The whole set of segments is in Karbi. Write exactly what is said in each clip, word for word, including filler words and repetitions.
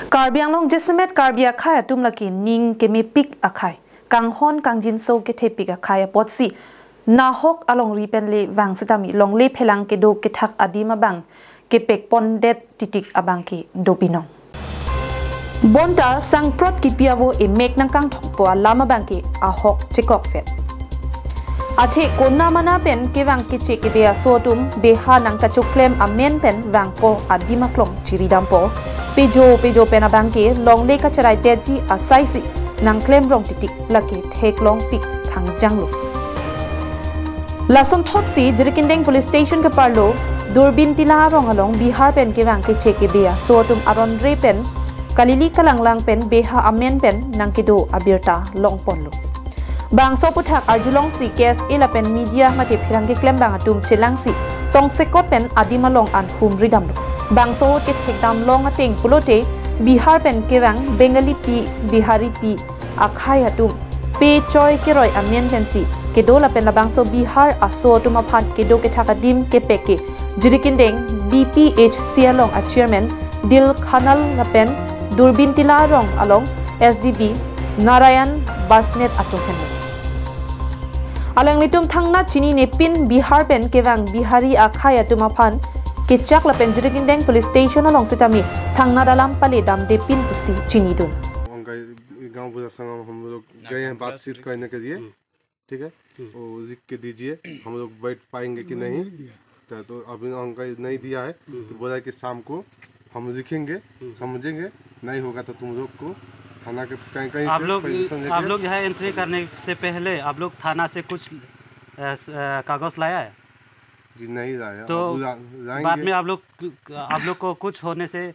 Karbi Anglong jasemet Karbi akhei atum lake ning kemepik akhei, kanghon kangjinso kethepik akhei apotsi nahok alongri pen le vang sitame longle phelang kedo kethak adim abang kepekpondet titik abangke do binong. Bonta sangprot kipi avo emek nangkangthokpo alam abangke ahok chekokvet. Athe konamana pen kevang keche kebe aso atum beha nangkachoklem amen pen vangpo adim aklong chiridampo. Pejo pejo pen abangke longle kacherai teji asaisi nangklemrong titik lake theklongpik thangjanglo. Lason thotsi Jirikindeng Police Station keparlo Durbin Tila arong along Bihar pen kevang keche kebe aso atum aronre pen kalili kalanglang pen beha amen pen nangkedo abirta longponlo. Bangso aphuthak arjulongsi K S A lapen media mate pherangke klembang atum chelangsi tongsekot pen adim along an humridamlo. Bangso ahut kethekdam long ateng pulote Bihar pen kevang Bengali pi, Bihari pi akhei atum pechoi keroi amen pensi kedo lapen labangso Bihar aso atum aphan kedo kethak adim kepek ke Jirikindeng B P H C along a chairman Dil Khanal lapen Durbin Tila arong along S D B Narayan Basnet atum henlo. Alanglitum thangnat chininepin Bihar pen kevang Bihari akhei atum aphan kechak lapen Jirikindeng Police Station along sitame thangnat alam paledamdepin pusi chinidun. उनका गांव बुरा संगम हम लोग गए हैं बातचीत करने के लिए। ठीक है, वो लिख के दीजिए, हम लोग बैठ पाएंगे कि नहीं। तो, तो अभी उनका नहीं दिया है, तो बोला कि शाम को हम लिखेंगे, समझेंगे, नहीं होगा तो तुम लोग को थाना के कहीं कहीं आप से लोग permission लेके आप लोग यहाँ एंट्री करने से पहले आप लोग थाना से कुछ अ, स- अ, कागज लाया है? जी, नहीं लाया। तो अब ला- लाएंगे। बाद में आप लोग आप लोग को कुछ होने से अ,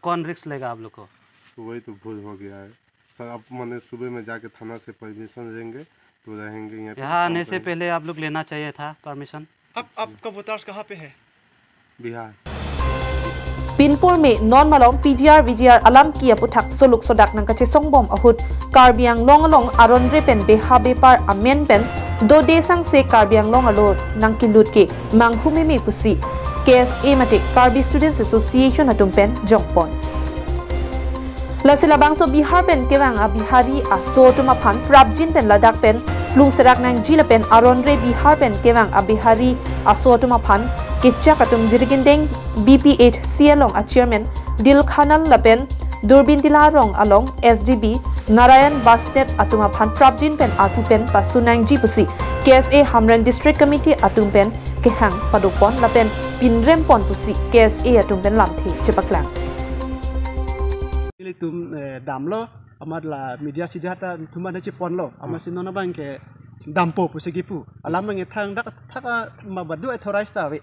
कौन रिस्क लेगा आप लोग को? तो वही तो भूल हो गया है सर। अब मैंने सुबह में जाके थाना से परमिशन लेंगे तो रहेंगे यहाँ पे, यहाँ काम आने से करेंगे। पहले आप लोग लेना चाहिए था परमिशन। आप आपका वोटर्स कहाँ पे है? Bihar. Pinpur me non malom P G R V G R alam ki aphuthak soluk sodak nangkachesongbom ahut Karbi Anglong along aronre pen beha bepar amen pen dode sangse Karbi Anglong alo nangkelut ke manghumeme pusi K S A mate Karbi Students Association atum pen jongpon. Lasi labangso Bihar pen kevang a Bihari aso atum aphan prapjin pen ladak pen plung serak nangji lapen aronre Bihar pen kevang a Bihari aso atum aphan kechak atum Jirikindeng B P H C along a chairman Dil Khanal lapen Durbin Tila arong along S D B Narayan Basnet atum aphan prapjin pen arpu pen pasu nangji pusi K S A Hamren District Committee atum pen kehang padopon lapen pinrempon pusi K S A atum pen lamthe chepaklang. Ilitum eh, damlo amat la media sida ta thuma na chiponlo amat si non abangke dampo pusi kipu alam nang thang dak thaka ma badu authorize ta ave.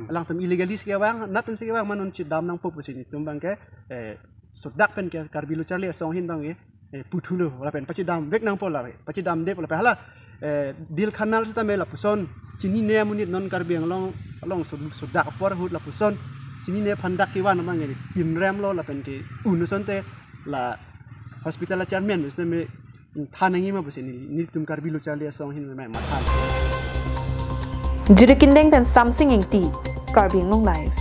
Alangtum illegally si kevang nat pen si kevang ma non chidam nangpo pusi nelitum abangke eh, sodak pen ke Karbi Lo Charli Asong ahin abangke eh, puthulo lapen pachidam vek nangpo lave pachidamde lapen hala eh, Dil Khanal sitame lapuson chinine amonit non Karbi Anglong along so- sodak apor ahut lapuson chinine aphan dak kevan abangke pinremlo lapen ke un asonte la hospital a chairman sitame than nangji ma pusi neli- nelitum Karbi Lo Charli Asong ahin me mathan. Jirikindeng pen Samsing Ingti, Karbi Anglong Live.